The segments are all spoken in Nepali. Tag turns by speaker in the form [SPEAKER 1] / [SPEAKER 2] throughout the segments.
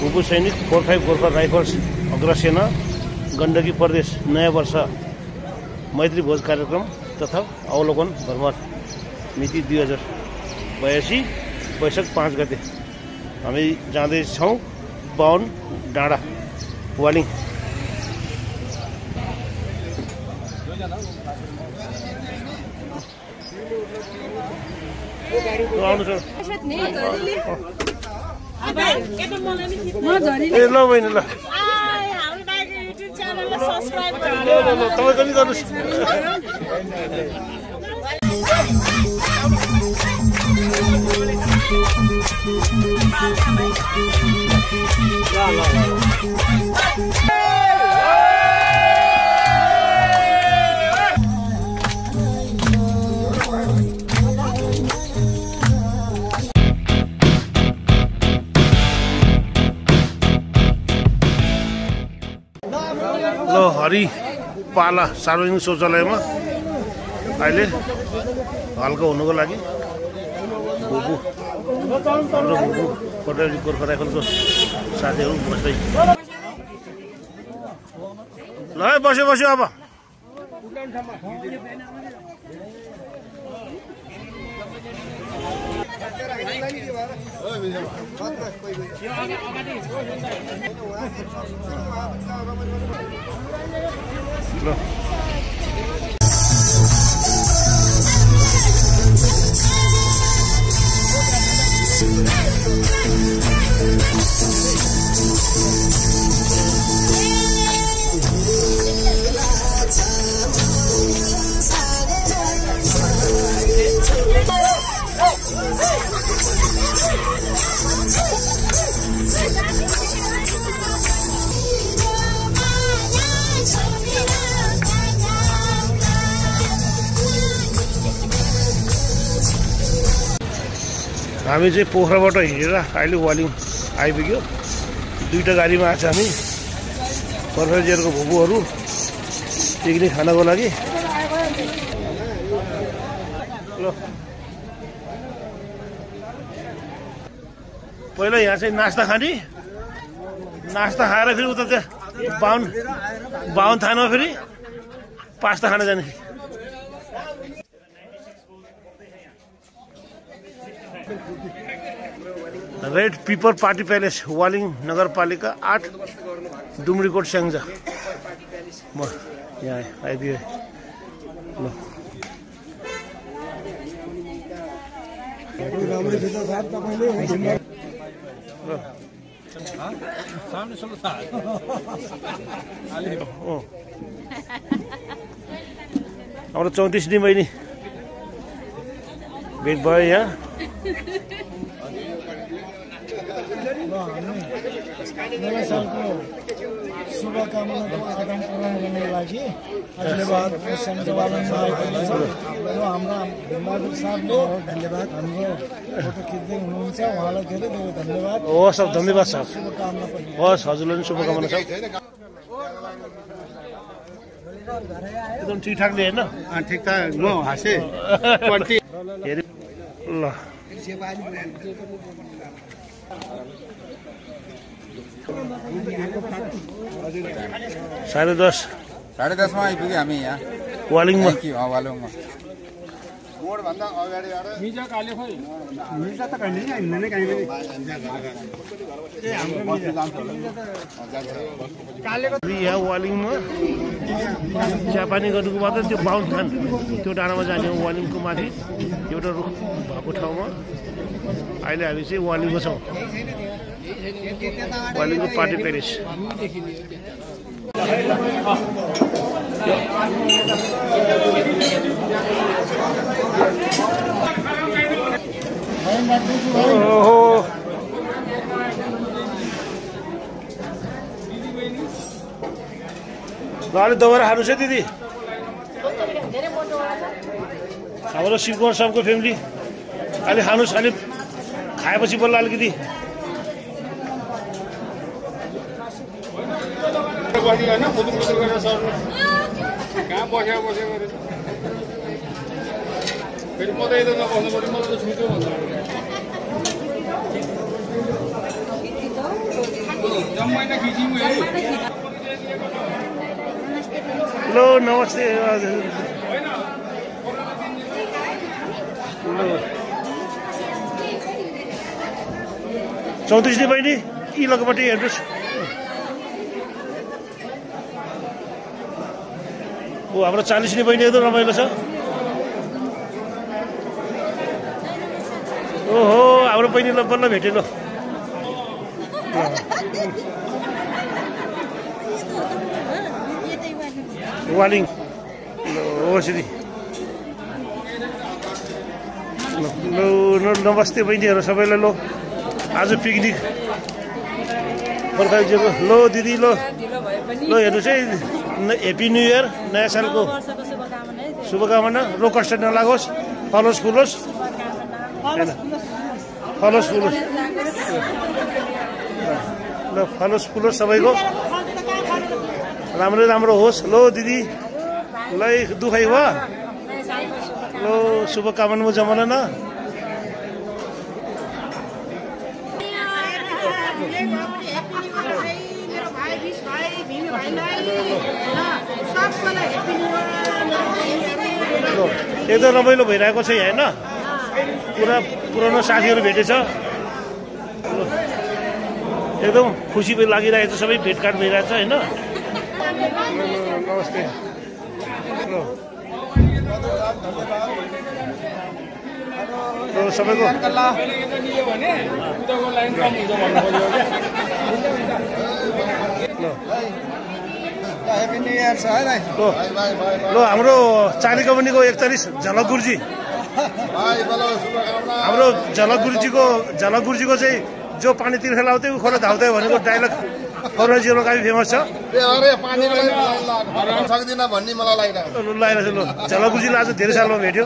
[SPEAKER 1] भूपू सैनिक 45 गोर्खा राइफल्स अग्रसेना गण्डकी प्रदेश नयाँ वर्ष मैत्री भोज कार्यक्रम तथा अवलोकन भ्रमण मिति 2082 वैशाख 5 गते हामी जाँदैछौँ बाहुन डाँडा वालिङ। ए ल बहिनी ल तपाईँ पनि गर्नुहोस्। हरि पाला सार्वजनिक शौचालयमा अहिले हल्का हुनुको लागि भूपू हाम्रो भूपू पटेल गोर्खा राइफलको साथीहरू बस्दै ल बस्यो बस्यो। अब ल हामी चाहिँ पोखराबाट हिँडेर अहिले वालिङ आइपुग्यो। दुईटा गाडीमा आएको छ हामी पर्फेजियरको भूपूहरू पिकनिक खानको लागि। ल पहिला यहाँ चाहिँ नास्ता खाने, नास्ता खाएर फेरि उता त्यहाँ बाहुन थानमा फेरि पास्ता खान जाने। रेड पिपर पार्टी प्यालेस वालिङ नगरपालिका 8 डुम्रीकोट स्याङ्जा। म यहाँ आइदिएँ। ल हाम्रो 34 दिन बहिनी भेट भयो यहाँ।
[SPEAKER 2] नयाँ सालको शुभकामनाको आदान प्रदान गर्नको लागि धन्यवाद सञ्चालनमा आइपुग्नु छ। हाम्रा भीमबहादुर साहबले धन्यवाद हाम्रो फोटो खिच्दै हुनुहुन्छ, उहाँलाई धेरै धेरै धन्यवाद।
[SPEAKER 1] हस् धन्यवाद साहब,
[SPEAKER 2] शुभकामना पनि।
[SPEAKER 1] हस् हजुरलाई पनि शुभकामना साहब। एकदम ठिकठाक ले होइन?
[SPEAKER 3] ठिकठाक म हाँसे
[SPEAKER 1] ल
[SPEAKER 3] 10:30 मा आइपुग्यो हामी यहाँ
[SPEAKER 1] वालिङमा।
[SPEAKER 3] वालिङमा बोर्ड भन्दा अगाडि आएर मिजा काले खोइ मिजा त कहिले नि आइन्न नि कहिले ए हाम्रो मिजा जान्छ
[SPEAKER 1] कालेको यहाँ वालिङमा चियापानी गर्नुको बाद त्यो बाहुन थान त्यो डाँडामा जाने वालिङको माथि एउटा रुख भएको ठाउँमा अहिले हामी चाहिँ वालिङमा छौँ। वालिङको पार्टी प्यालेस। गाडी दबाएर खानुहोस् है दिदी। हाम्रो शिवकुमार साहबको फ्यामिली अहिले खानुहोस्, अलि खाएपछि बल्ल अलिकति
[SPEAKER 3] कहाँ बस्यो फेरि म त यता नबस्नु पर्यो, मलाई त छुट्यो भन्छ।
[SPEAKER 1] लो नमस्ते 34 बहिनी यी लगपट्टि हेर्नुहोस् ओ हाम्रो 40 बहिनी एकदम रमाइलो छ ओहो हाम्रो बहिनी बल्ल भेटेन वालिङ हो श्री नमस्ते बहिनीहरू सबैलाई लो आज पिकनिक बर्खाजीको लो दिदी लो हेर्नुहोस् है हेप्पी न्यू इयर नयाँ सालको शुभकामना लो कष्ट नलागोस् फलोस् फुलोस् फलोस् फुलोस् ल फलोस् फुलोस् सबैको राम्रो राम्रो होस् लो दिदी ल दुखाइ भयो लो शुभकामना जमाना न एकदम रमाइलो भइरहेको छ होइन पुरा पुरानो साथीहरू भेटेछ एकदम खुसी पनि लागिरहेको छ सबै भेटघाट भइरहेको छ होइन नमस्ते सबैको ल हाम्रो चाली कम्पनीको 41 झलक गुरुजी हाम्रो झलक गुरुजीको चाहिँ जो पानी तिर्खा लाउँदै ऊ खोला धाउँदै भनेको डायलग फौरजीको काफी फेमस छ लागिरहेको छ झलक गुरुजीलाई आज धेरै सालमा भेट्यो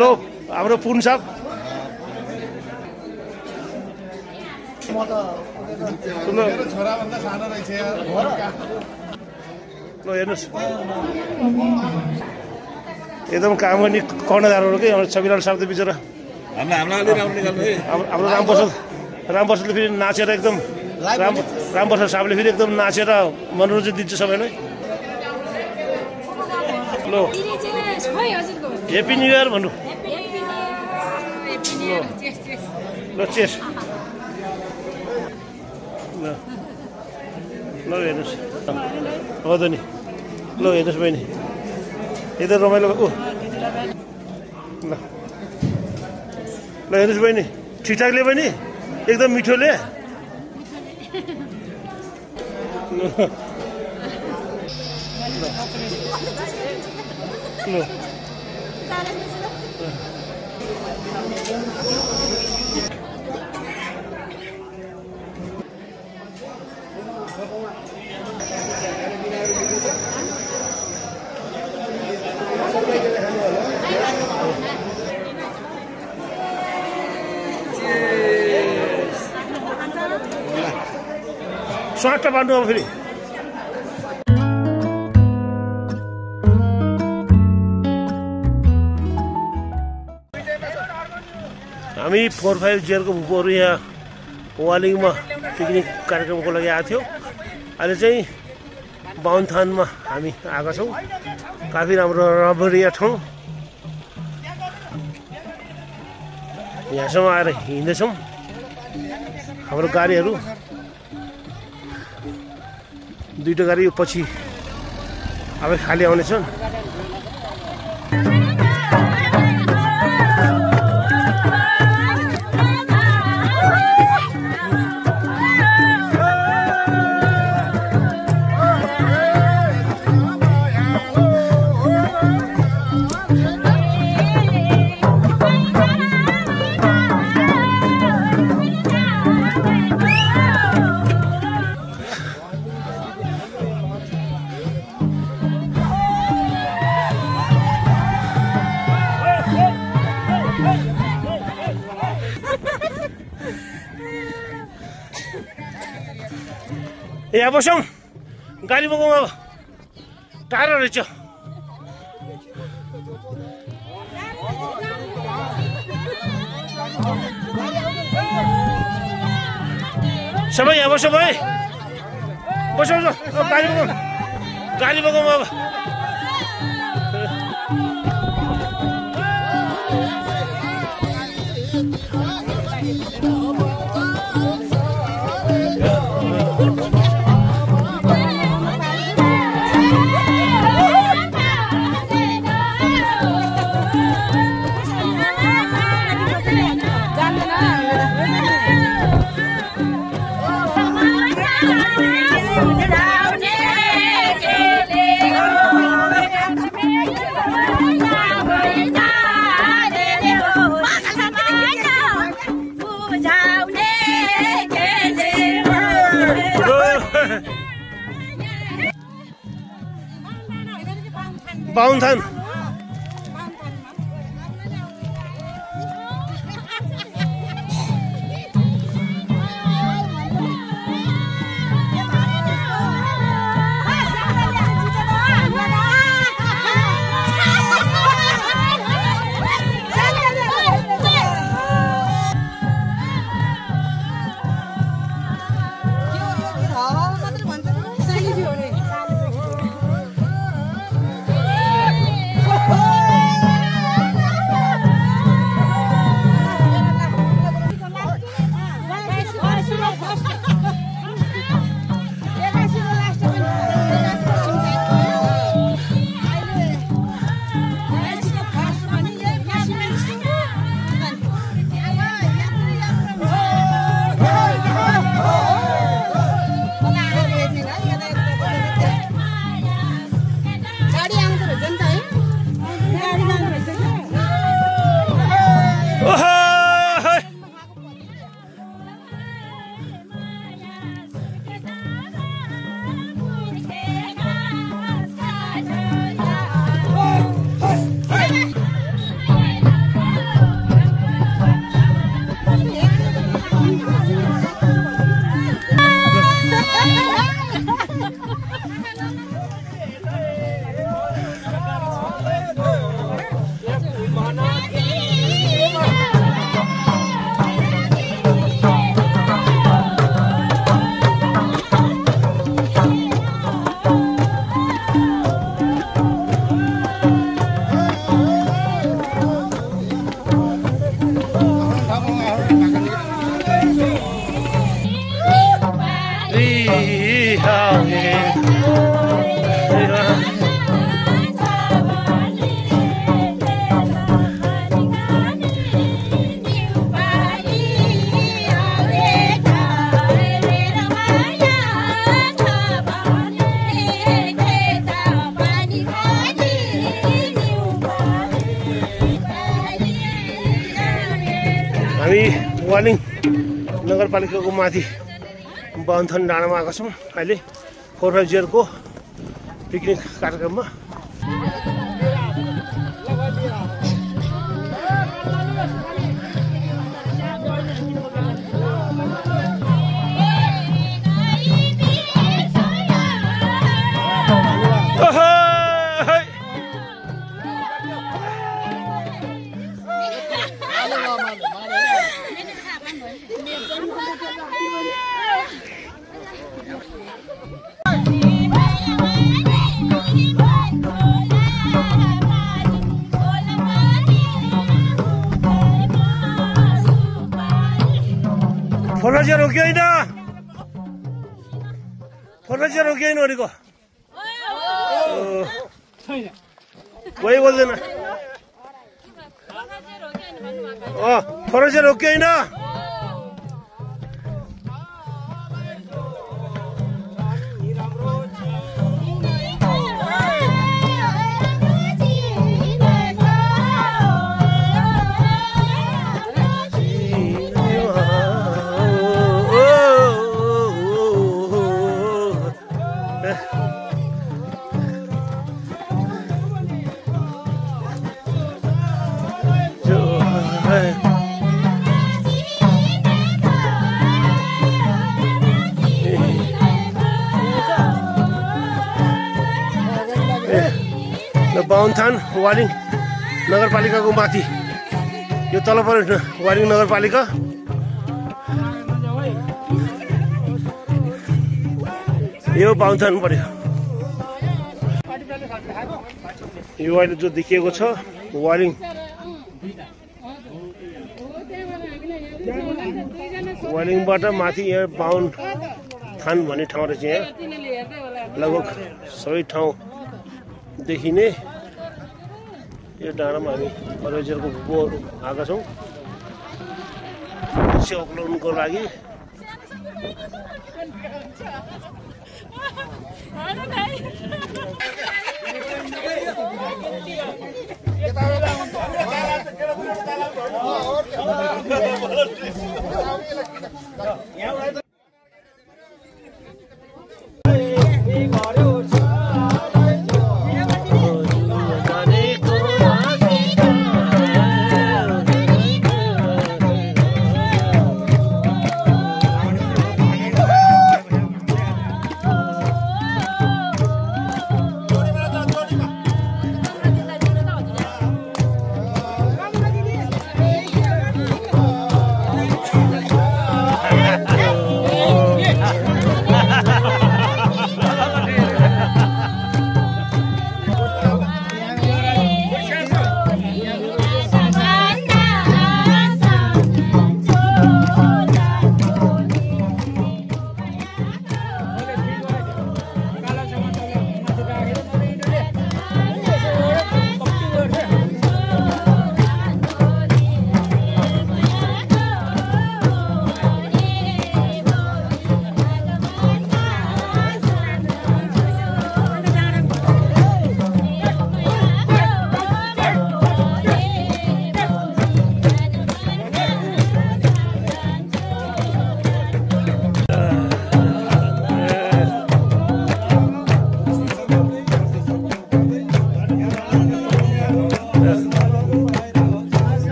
[SPEAKER 1] लो हाम्रो पुन साहब ल हेर्नुहोस् एकदम काम गर्ने कर्णधारहरू के छविलाल साहब त बिचरा हाम्रो रामप्रसादले फेरि नाचेर एकदम रामप्रसाद साहबले फेरि एकदम नाचेर मनोरञ्जन दिन्छ सबैलाई ल हेप्पी न्यू इयर भन्नु ल चेस ल हेर्नुहोस् हो त नि ल हेर्नुहोस् बहिनी एकदम रमाइलो ऊ ल हेर्नुहोस् बहिनी ठिकठाकले बहिनी एकदम मिठोले ल स्वाट बाँड्नु अब फेरि हामी 4-5 जेलको भूपहरू यहाँ वालिङमा पिकनिक कार्यक्रमको लागि आएको थियो अहिले चाहिँ बाहुनथानमा हामी आएका छौँ काफी राम्रो रमणीय ठाउँ यहाँसम्म आएर हिँड्दैछौँ हाम्रो गाडीहरू दुईटा गाडी पछि अब खाली आउनेछन् यहाँ बसौँ गाडी बोकाउँ अब टाढो रहेछ सबै यहाँ बस्छ भाइ बस्छ गाली बगाउँ अब बाहुनथान हामी वालिङ नगरपालिकाको माथि बाहुनथान डाँडामा आएका छौँ अहिले 450 को पिकनिक कार्यक्रममा। फोरराजिया रोक्यो होइन, फोरराजिया रोक्यो होइन भनेको कोही बोल्दैन। फोरराजिया रोक्यो होइन, बाहुनथान वालिङ नगरपालिकाको माथि यो तल पर्यो वारिङ नगरपालिका। यो बाहुनथान पर्यो। यो अहिले जो देखिएको छ वालिङबाट माथि यहाँ बाहुनथान भन्ने ठाउँ रहेछ। यहाँ लगभग सबै ठाउँ देखिने यो डाँडामा हामी फर्टिलाइजरको भूपोहरू आएका छौँ दृश्य अवलोकनको लागि।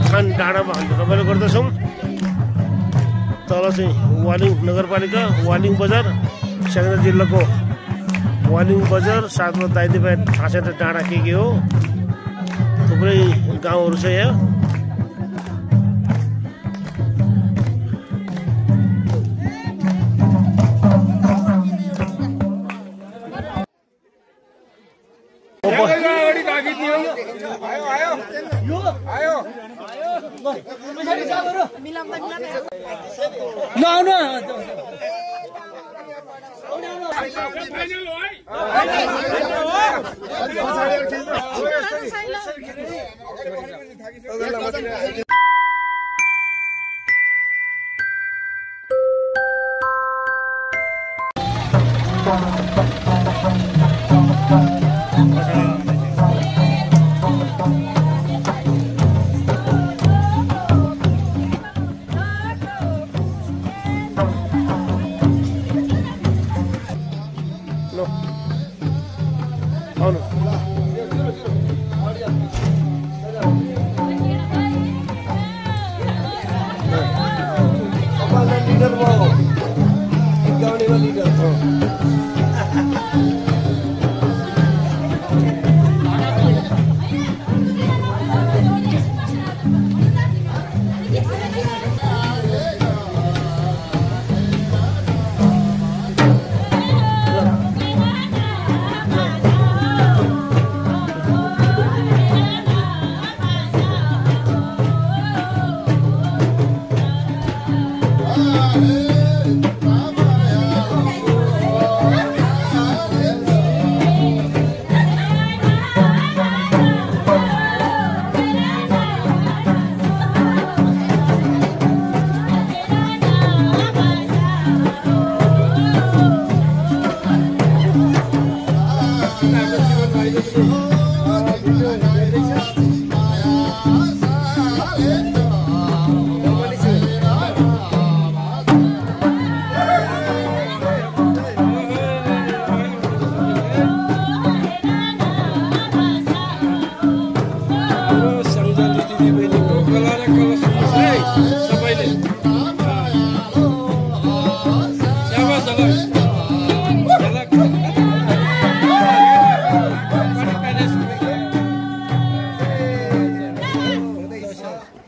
[SPEAKER 1] खान डाँडामा हामी रमाइलो गर्दछौँ। तल चाहिँ वालिङ नगरपालिका, वालिङ बजार, स्याङ्जा जिल्लाको वालिङ बजार, साथमा दाइदेबाई ठाँसेर डाँडा के हो, थुप्रै गाउँहरू छ यहाँ।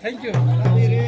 [SPEAKER 2] Thank you.